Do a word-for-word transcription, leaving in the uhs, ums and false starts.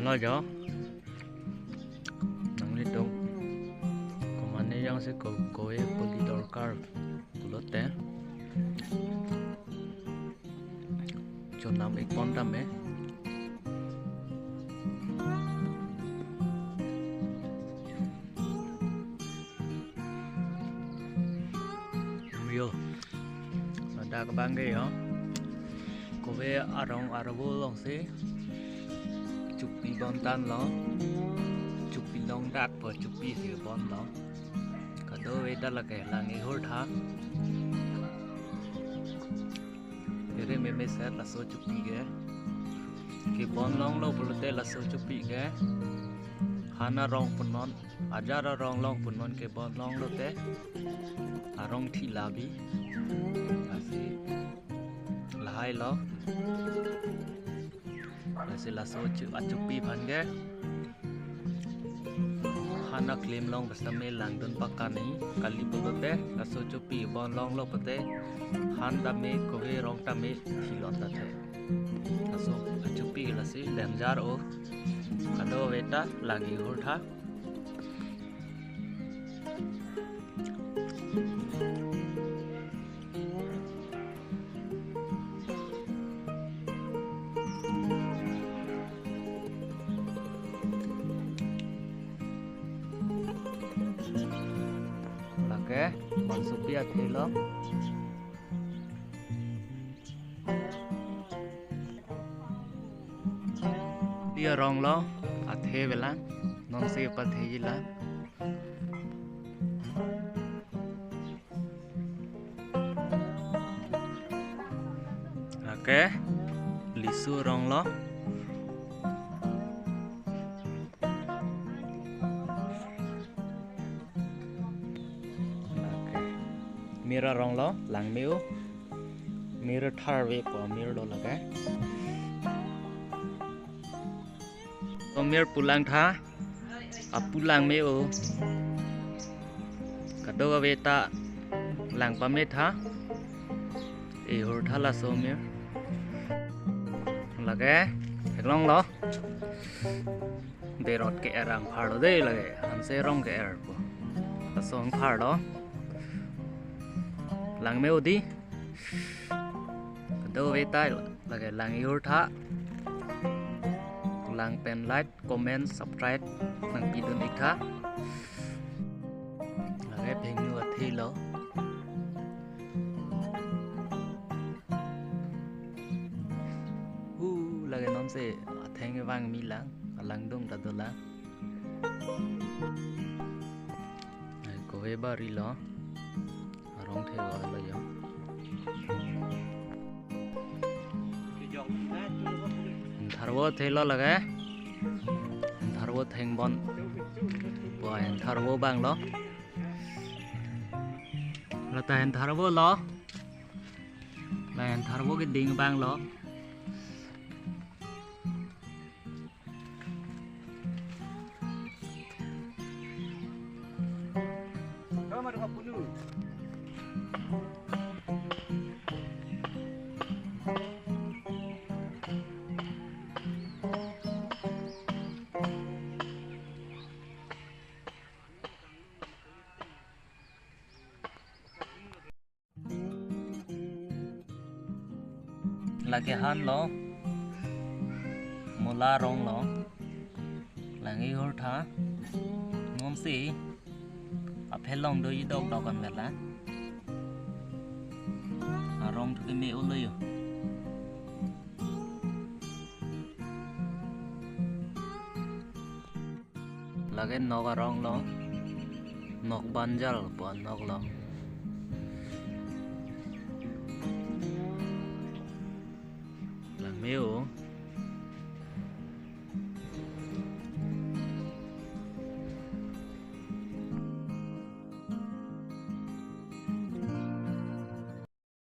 Ajo. Nanglitum. Komane jongsi ko, kove puli dorkar pulote chonam-ik pon tame. Yo. Ladak abang ke yo. Kove arong arvo alongsi chopi bontan lo. Chopi longdak po, chopi si bonlo. Kadokave ta lake lang ihur tha. Ere meme set laso chopi ke. Kebon longlo pulote laso chopi ke han arong punon, ajar arong along punon kebon longlote arong thi labi. Lasi lahai lo. Lasi laso chu-, achopi aphan ke han aklim along basta me langdun pakani kali pulote laso chopi bon longlo pute han tame kove rong tame thilot ta the. Laso achopi lasi danger o. Kadokave ta lang ihur tha. Lake, bangsopi athelo. Dia rong lo, athe avelang, nonsi patheji lang. Lake, lisu rong lo. Lake, mir arong lo, langme-o. Mir tharve po, mir lo lake. Laso mir pu lang tha, apu langme-o. Kadokave ta lang pame tha. Ihur tha laso mir. Lake, theklonglo. Derot ke-er angpharlo dei lake. Hanse rong ke-er po. Laso angpharlo. Langme-o dei. Kadokave ta lake lang ihur tha. Lang pen like, comment, subscribe nangpidun-ik tha. Lake phengnu athelo. Hu, lake nonsi atheng vang mi lang, alangdung ta dolang. Ai, kove bari lo. Arong the lo yo. Hentharvo thelo lake. Hentharvo thengbon. Wah, hentharvo abang lo. Lata hentharvo lo. La hentharvo keding abang lo. Lake han lo, mola rong lo, lang ihur tha, nonsi aphelong do idok dok an vela, arong thuke me-o lo yo. Lake nok arong lo, nok banjal pu anok lo. Langme-o,